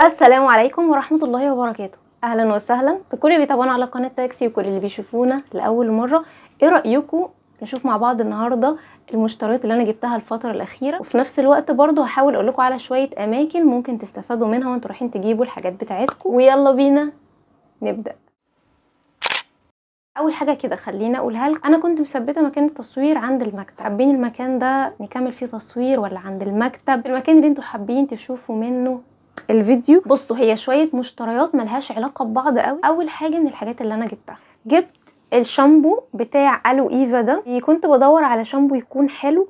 السلام عليكم ورحمة الله وبركاته. اهلا وسهلا بكل اللي بيتابعونا على قناة تاكسي وكل اللي بيشوفونا لاول مرة. ايه رأيكم نشوف مع بعض النهاردة المشتريات اللي انا جبتها الفترة الاخيرة، وفي نفس الوقت برضو هحاول اقول لكم على شوية اماكن ممكن تستفادوا منها وانتوا رايحين تجيبوا الحاجات بتاعتكم. ويلا بينا نبدأ. اول حاجة كده خليني اقولها لكم، انا كنت مثبتة مكان التصوير عند المكتب. حابين المكان ده نكمل فيه تصوير ولا عند المكتب؟ المكان اللي انتوا حابين تشوفوا منه الفيديو. بصوا، هي شوية مشتريات ملهاش علاقة ببعض قوي. اول حاجة من الحاجات اللي انا جبتها، جبت الشامبو بتاع الو ايفا ده. كنت بدور على شامبو يكون حلو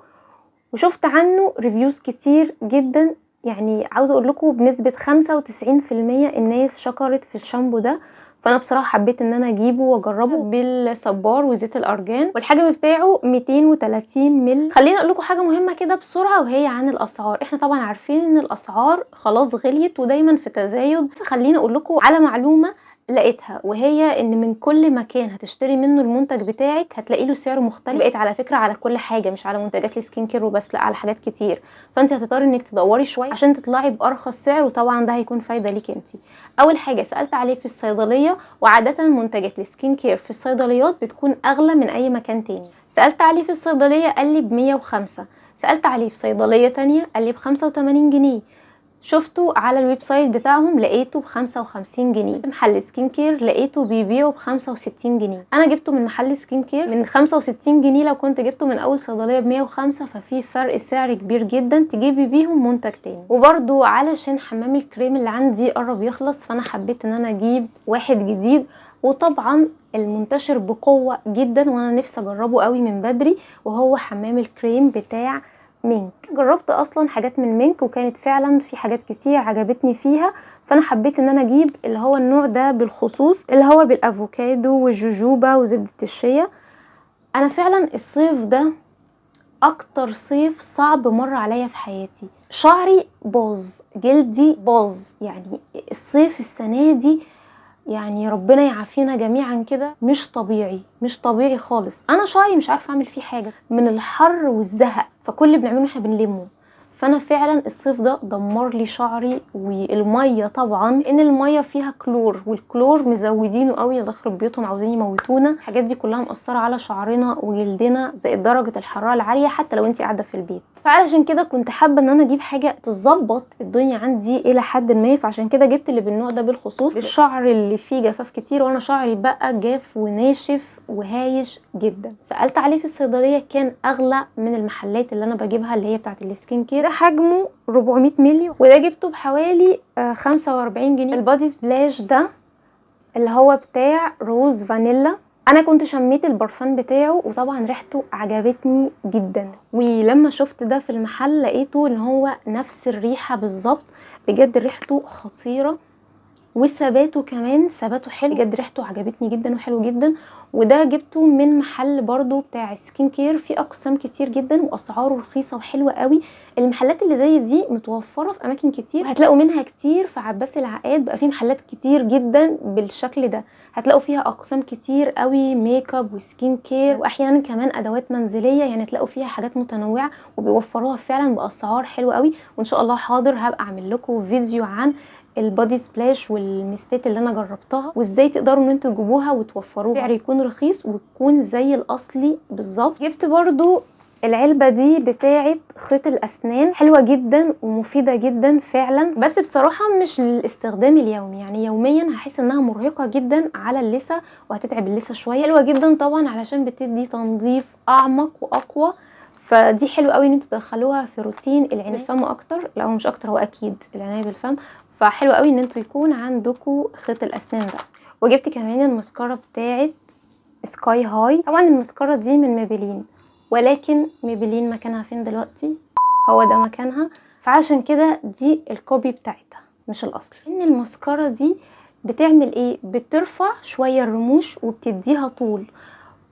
وشفت عنه reviews كتير جدا، يعني عاوزه اقول لكم بنسبة 95% الناس شكرت في الشامبو ده، فانا بصراحة حبيت ان انا اجيبه واجربه بالصبار وزيت الارجان، والحجم بتاعه 230 مل. خليني اقول لكم حاجة مهمة كده بسرعة، وهي عن الاسعار. احنا طبعا عارفين ان الاسعار خلاص غليت ودايما في تزايد. خليني اقول لكم على معلومة لقيتها، وهي ان من كل مكان هتشتري منه المنتج بتاعك هتلاقي له سعر مختلف. بقيت على فكرة على كل حاجة، مش على منتجات ال skin care وبس، لا على حاجات كتير. فانت هتضطري انك تدوري شوية عشان تطلعي بارخص سعر، وطبعا ده هيكون فايده ليك انت. اول حاجة سالت عليه في الصيدلية، وعاده منتجات ال skin care في الصيدليات بتكون اغلى من اي مكان تاني. سالت عليه في الصيدلية قال لي ب105، سالت عليه في صيدلية تانية قال لي ب85 جنيه. شفته على ال website بتاعهم لقيته ب55 جنيه. محل skin care لقيته بيبيعه ب65 جنيه. انا جبته من محل skin care من 65 جنيه، لو كنت جبته من اول صيدلية ب105، ففي فرق سعر كبير جدا تجيبي بيهم منتج تاني. وبرده علشان حمام الكريم اللي عندي قرب يخلص، فانا حبيت ان انا اجيب واحد جديد، وطبعا المنتشر بقوة جدا وانا نفسي اجربه قوي من بدري، وهو حمام الكريم بتاع مينك. جربت اصلا حاجات من مينك وكانت فعلا في حاجات كتير عجبتني فيها، فانا حبيت ان انا اجيب اللي هو النوع ده بالخصوص، اللي هو بالافوكادو والجوجوبا وزبدة الشيا. انا فعلا الصيف ده اكتر صيف صعب مر عليا في حياتي. شعري باظ، جلدي باظ، يعني الصيف السنة دي يعني ربنا يعافينا جميعا كده، مش طبيعي، مش طبيعي خالص. انا شعري مش عارفه اعمل فيه حاجة من الحر والزهق، فكل اللي بنعمله احنا بنلمه. فانا فعلا الصيف ده دمر لي شعري. والمية طبعا، ان المية فيها كلور، والكلور مزودينه قوي، الله يخرب بيوتهم عاوزين يموتونا. الحاجات دي كلها مأثره على شعرنا وجلدنا، زائد درجه الحرارة العالية حتى لو انت قاعدة في البيت. فعلشان كده كنت حابة ان انا اجيب حاجة تظبط الدنيا عندي الى حد ما، فعشان كده جبت اللي بالنوع ده بالخصوص للشعر اللي فيه جفاف كتير، وانا شعري بقى جاف وناشف وهايش جدا. سالت عليه في الصيدلية كان اغلى من المحلات اللي انا بجيبها اللي هي بتاعه ال skin care. ده حجمه 400 مللي، وده جبته بحوالي 45 جنيه. ال body splash ده اللي هو بتاع rose vanilla، انا كنت شميت البرفان بتاعه وطبعا ريحته عجبتني جدا، ولما شفت ده في المحل لقيته ان هو نفس الريحة بالظبط. بجد ريحته خطيرة، وثباته كمان ثباته حلو، بجد ريحته عجبتني جدا وحلو جدا. وده جبته من محل برضو بتاع skin care، في اقسام كتير جدا واسعاره رخيصة وحلوه قوي. المحلات اللي زي دي متوفرة في اماكن كتير، هتلاقوا منها كتير في عباس العقاد، بقى في محلات كتير جدا بالشكل ده، هتلاقوا فيها اقسام كتير قوي، make up و skin care، واحيانا كمان ادوات منزلية، يعني تلاقوا فيها حاجات متنوعة وبيوفروها فعلا باسعار حلوة قوي. وان شاء الله حاضر هبقى اعمل لكم فيديو عن ال body splash والميستات اللي انا جربتها، وازاي تقدروا ان انتوا تجيبوها وتوفروها سعر يكون رخيص وتكون زي الاصلي بالظبط. جبت برضو العلبة دي بتاعه خيط الاسنان، حلوة جدا ومفيدة جدا فعلا، بس بصراحة مش للاستخدام اليومي، يعني يوميا هحس انها مرهقة جدا على اللثة وهتتعب اللثة شوية. حلوة جدا طبعا علشان بتدي تنظيف اعمق واقوى، فدي حلوة قوي ان انتوا تدخلوها في روتين العناية بالفم اكتر. لا هو مش اكتر، هو اكيد العناية بالفم، فحلو قوي ان انتوا يكون عندكم خيط الاسنان ده. وجبت كمان المسكره بتاعه Sky High، طبعا المسكره دي من ميبلين، ولكن ميبلين مكانها فين دلوقتي؟ هو ده مكانها، فعشان كده دي ال copy بتاعتها مش الاصل. ان المسكره دي بتعمل ايه؟ بترفع شوية الرموش وبتديها طول،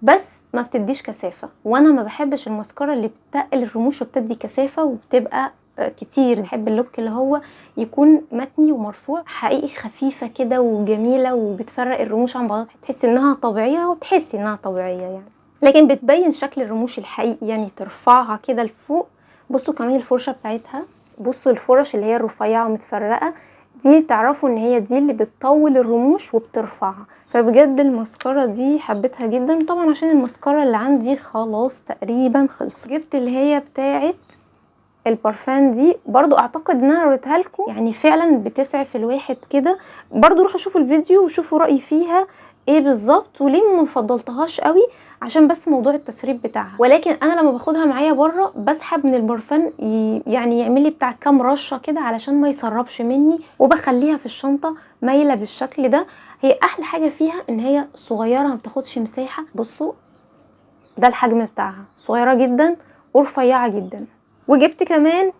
بس ما بتديش كثافة، وانا ما بحبش المسكره اللي بتقل الرموش وبتدي كثافة وبتبقى كتير. بحب ال look اللي هو يكون متني ومرفوع حقيقي، خفيفة كده وجميلة وبتفرق الرموش عن بعضها، تحسي انها طبيعية وبتحسي انها طبيعية يعني، لكن بتبين شكل الرموش الحقيقي، يعني ترفعها كده لفوق بصوا كمان الفرشة بتاعتها، بصوا الفرش اللي هي الرفيعة ومتفرقه دي، تعرفوا ان هي دي اللي بتطول الرموش وبترفعها. فبجد المسكره دي حبيتها جدا، طبعا عشان المسكره اللي عندي خلاص تقريبا خلصت. جبت اللي هي بتاعه البرفان دي برضو، اعتقد ان انا وريتها لكم، يعني فعلا بتسعف الواحد كده. برضو روحوا شوفوا الفيديو وشوفوا رايي فيها ايه بالظبط وليه ما فضلتهاش قوي، عشان بس موضوع التسريب بتاعها. ولكن انا لما باخدها معايا بره بسحب من البرفان، يعني يعمل لي بتاع كام رشه كده علشان ما يسربش مني، وبخليها في الشنطة مايلة بالشكل ده. هي احلى حاجة فيها ان هي صغيرة ما بتاخدش مساحة. بصوا ده الحجم بتاعها، صغيرة جدا ورفيعه جدا. وجبت كمان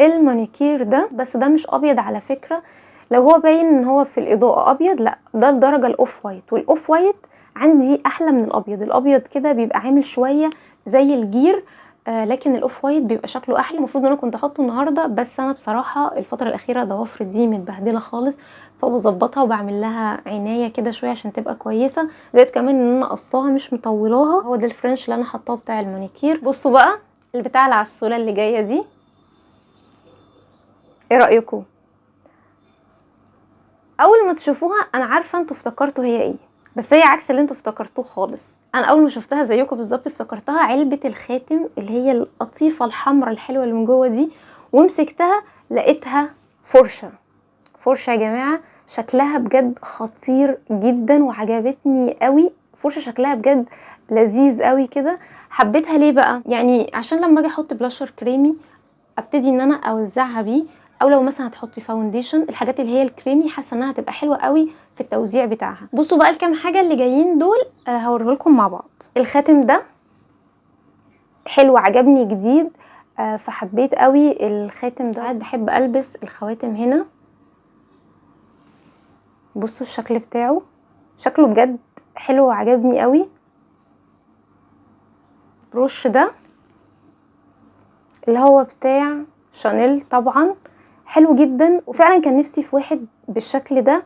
المانيكير ده، بس ده مش ابيض على فكرة، لو هو باين ان هو في الاضاءة ابيض، لا ده الدرجة ال off white، وال off white عندي احلى من الابيض. الابيض كده بيبقى عامل شوية زي الجير، لكن ال off white بيبقى شكله احلى. المفروض ان انا كنت احطه النهارده، بس انا بصراحة الفترة الاخيرة ضوافري دي متبهدله خالص، فبظبطها وبعمل لها عناية كده شوية عشان تبقى كويسة، زائد كمان ان انا قصاها مش مطولاها. هو ده ال French اللي انا حطاه بتاع المانيكير. بصوا بقى البتاع العسوله اللي جاية دي، ايه رايكم؟ اول ما تشوفوها انا عارفه انتوا افتكرتوا هي ايه، بس هي عكس اللي انتوا افتكرتوه خالص. انا اول ما شفتها زيكم بالظبط افتكرتها علبة الخاتم اللي هي القطيفه الحمراء الحلوة اللي من جوه دي، ومسكتها لقيتها فرشه. فرشه يا جماعة شكلها بجد خطير جدا وعجبتني قوي. فرشه شكلها بجد لذيذ قوي كده. حبيتها ليه بقى؟ يعني عشان لما اجي احط بلاشر كريمي ابتدي ان انا اوزعها بيه، او لو مثلا هتحطي foundation، الحاجات اللي هي الكريمي حاسه انها هتبقى حلوة قوي في التوزيع بتاعها. بصوا بقى الكام حاجة اللي جايين دول هوريه لكم مع بعض. الخاتم ده حلو عجبني جديد، فحبيت قوي الخاتم ده. ساعات بحب البس الخواتم هنا. بصوا الشكل بتاعه، شكله بجد حلو وعجبني قوي. بروش ده اللي هو بتاع شانيل طبعا حلو جدا، وفعلا كان نفسي في واحد بالشكل ده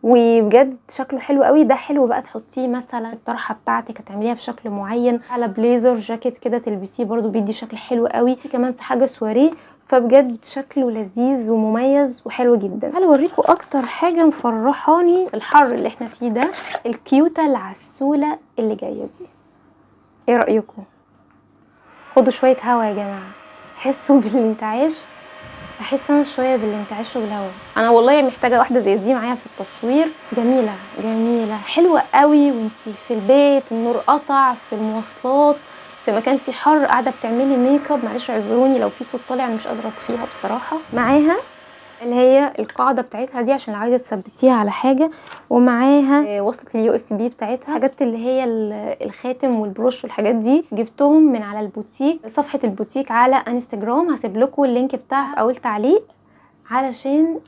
وبجد شكله حلو قوي. ده حلو بقى تحطيه مثلا الطرحة بتاعتك هتعمليها بشكل معين على بليزر جاكيت كده تلبسيه، برضو بيدي شكل حلو قوي. في كمان في حاجة سواريه، فبجد شكله لذيذ ومميز وحلو جدا. تعالوا اوريكم اكتر حاجة مفرحاني الحر اللي احنا فيه ده، الكيوته العسوله اللي جاية دي. ايه رايكم؟ خدوا شوية هوا يا جماعة، حسوا بالانتعاش. احس انا شوية بالانتعاش وبالهوا. انا والله محتاجه واحدة زي دي معايا في التصوير. جميلة جميلة حلوة قوي، وانتي في البيت النور قطع، في المواصلات، في مكان فيه حر، قاعدة بتعملي ميك اب. معلش اعذروني لو في صوت طالع، انا مش قادرة اطفيها بصراحة. معاها اللي هي القاعدة بتاعتها دي عشان لو عايزه تثبتيها على حاجة، ومعاها وصله ال USB بتاعتها. حاجات اللي هي الخاتم والبروش والحاجات دي جبتهم من على البوتيك، صفحة البوتيك على انستجرام. هسيب لكم ال link بتاعها في اول تعليق علشان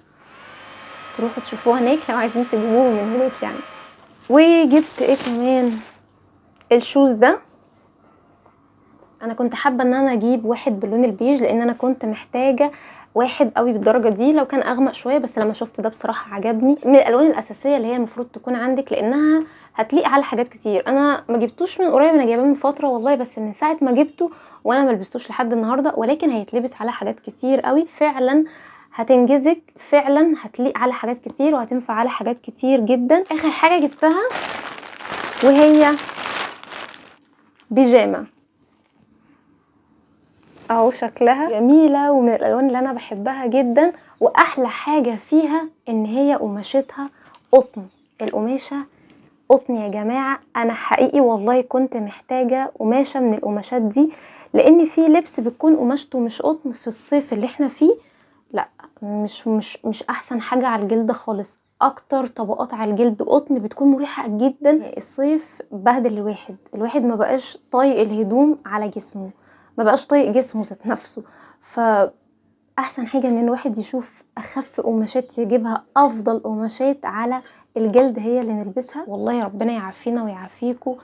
تروحوا تشوفوها هناك لو عايزين تجيبوه من هناك يعني. وجبت ايه كمان؟ ال shoes ده انا كنت حابة ان انا اجيب واحد باللون البيج، لان انا كنت محتاجه واحد قوي بالدرجة دي لو كان اغمق شوية، بس لما شفت ده بصراحة عجبني. من الالوان الاساسية اللي هي المفروض تكون عندك، لانها هتليق على حاجات كتير. انا ما جبتوش من قريب، انا جايباه من فترة والله، بس من ساعة ما جبته وانا ما لبستوش لحد النهارده، ولكن هيتلبس على حاجات كتير قوي. فعلا هتنجزك، فعلا هتليق على حاجات كتير وهتنفع على حاجات كتير جدا. اخر حاجة جبتها وهي بيجامه، اهو شكلها جميلة ومن الالوان اللي انا بحبها جدا. واحلى حاجة فيها ان هي قماشتها قطن، القماشه قطن يا جماعة. انا حقيقي والله كنت محتاجه قماشة من القماشات دي، لان في لبس بتكون قماشته مش قطن في الصيف اللي احنا فيه، لا مش مش مش احسن حاجة على الجلد خالص. اكتر طبقات على الجلد قطن بتكون مريحه جدا. الصيف بهدل الواحد، الواحد ما بقاش طايق الهدوم على جسمه، ما بقاش طايق جسمه ذات نفسه. فاحسن حاجة ان الواحد يشوف اخف قماشات يجيبها، افضل قماشات على الجلد هي اللي نلبسها. والله ربنا يعافينا ويعافيكم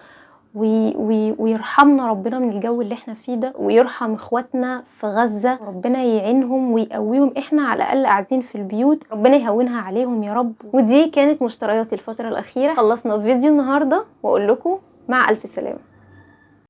ويرحمنا ربنا من الجو اللي احنا فيه ده، ويرحم اخواتنا في غزة، ربنا يعينهم ويقويهم. احنا على الاقل قاعدين في البيوت، ربنا يهونها عليهم يا رب. ودي كانت مشترياتي الفترة الاخيرة. خلصنا فيديو النهارده، واقول لكم مع الف سلامه.